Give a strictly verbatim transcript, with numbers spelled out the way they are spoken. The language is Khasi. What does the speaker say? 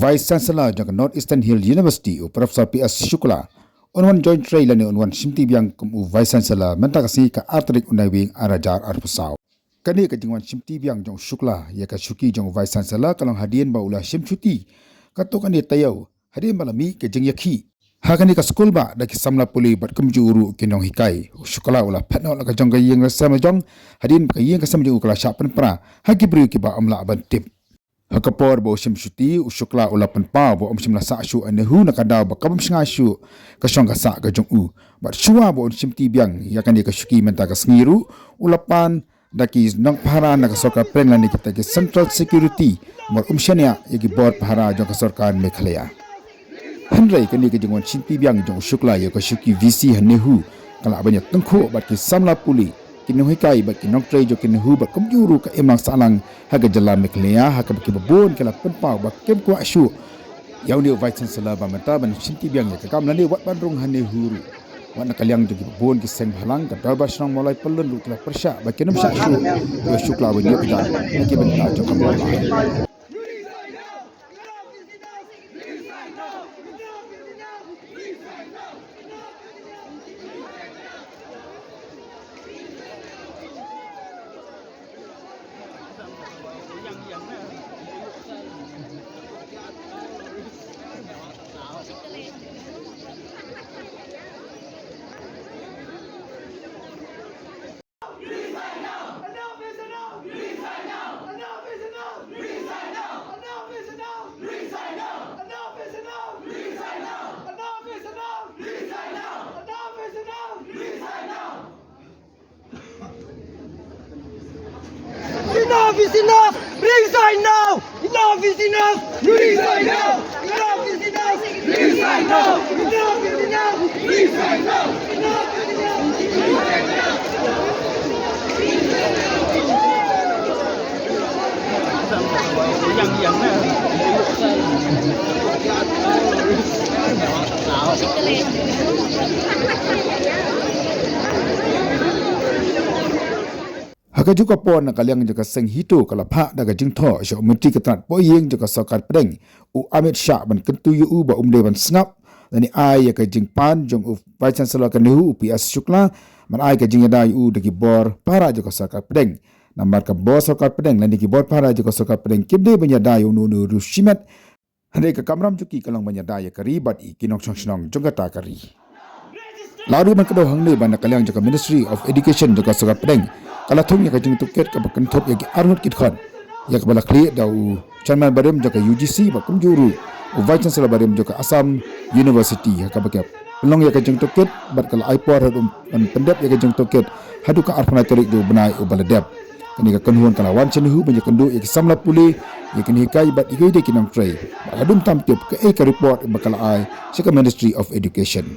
Vice Chancellor jong ka North Eastern Hill University, u Professor P S Shukla, un wan join trei lane un wan shimti biang kum u Vice Chancellor mynta ka sngi ka ar tarik u Naiwieng ar hajar arphew saw. Kane ka jingwan shimti biang jong u Shukla ïa ka shuki jong u Vice Chancellor ka long hadien ba u la shim shuti katto katne taïew hadien ba la mih ka jingïakhih ha kane ka skul bah da ki samla pule bad kumjuh ruh ki nonghikai. U Shukla u la phet noh la ka jong ka ïing ka sem la jong hadien ba ka ïing ka sem jong u ka la shah pynpra ha ki briew kiba ym lah ban tip. Ha ka por ba u shim shuti, u Shukla u la pynpaw ba um shym la sah shuh ha NEHU na ka daw ba ka bym shngaiñ shuh ka shong ka sah ka jong u. Bad shuwa ba un shimti biang ïa kane ka shuki mynta ka sngi ruh, u la pan da ki nongpahara na ka sorkar pdeng lane kita ki Central Security, namar um shaniah ïa ki bor pahara jong ka sorkar Meghalaya. Hynrei kane ka jingwan shimti biang jong u Shukla ïa ka shuki V C ha NEHU ka lah ban ïa tyngkhuh bad ki samla pule, ki nonghikai bad ki nongtrei jong ka NEHU bad kumjuh ruh ka imlang sahlang ha ka jylla Meghalaya, ha kaba kiba bun ki la pynpaw ba kim kwah shuh ïa une u Vice Chancellor ba mynta ban shimti biang ïa ka kam lane wat ban rung ha NEHU ruh. Wat na ka liang jong kiba bun ki seng bhalang, ka Dorbar Shnong Mawlai Pyllun ruh ki la pyrshah ba kin ym shah shuh ïa u Shukla ban ïoh kjat ha ki bynta jong ka Mawlai. Enough is enough! Resign now! Enough is enough! Resign now! Enough is enough! Resign now! Enough is enough! Resign now! Enough is enough! Resign now! Ha kajuh ka por, na ka liang jong ka seng HITO ka la phah da ka jingthoh sha u Myntri ka tnad poh ïing jong ka sorkar pdeng, u Amit Shah, ban kyntu ïa u ba um dei ban sngap lane ai ïa ka jingpan jong u Vice Chancellor ka NEHU, u P S Shukla, ban ai ka jingïada ïa u da ki bor pahara jong ka sorkar pdeng. Namar ka bor sorkar pdeng lane ki bor pahara jong ka sorkar pdeng kim dei ban ïada ïa uno uno u riewshimet. Hynrei ka kamram jong ki ka long ban ïada ïa ka ri bad ïa ki nongshong shnong jong kata ka ri. La ruh ban kdew hangne ba na ka liang jong ka Ministry of Education jong ka sorkar pdeng ka la thung ïa ka jingtohkit kaba kynthup ïa ki arngut ki dkhot, ïa kaba la khlieh da u Chairman barim jong ka U G C bad kumjuh ruh u Vice Chancellor barim jong ka Assam University, ha kaba ki pynlong ïa ka jingtohkit bad ka la ai por haduh ban pyndep ïa ka jingtohkit haduh ka arphew lai tarik jong u bnai uba la dep. Kane ka kynhun ka la wan sha NEHU ban ïakynduh ïa ki samla pule, ïa ki nonghikai bad ïa kiwei de ki nongtrei. Bad la dum tam tip kaei ka report ba ka la ai sha ka Ministry of Education.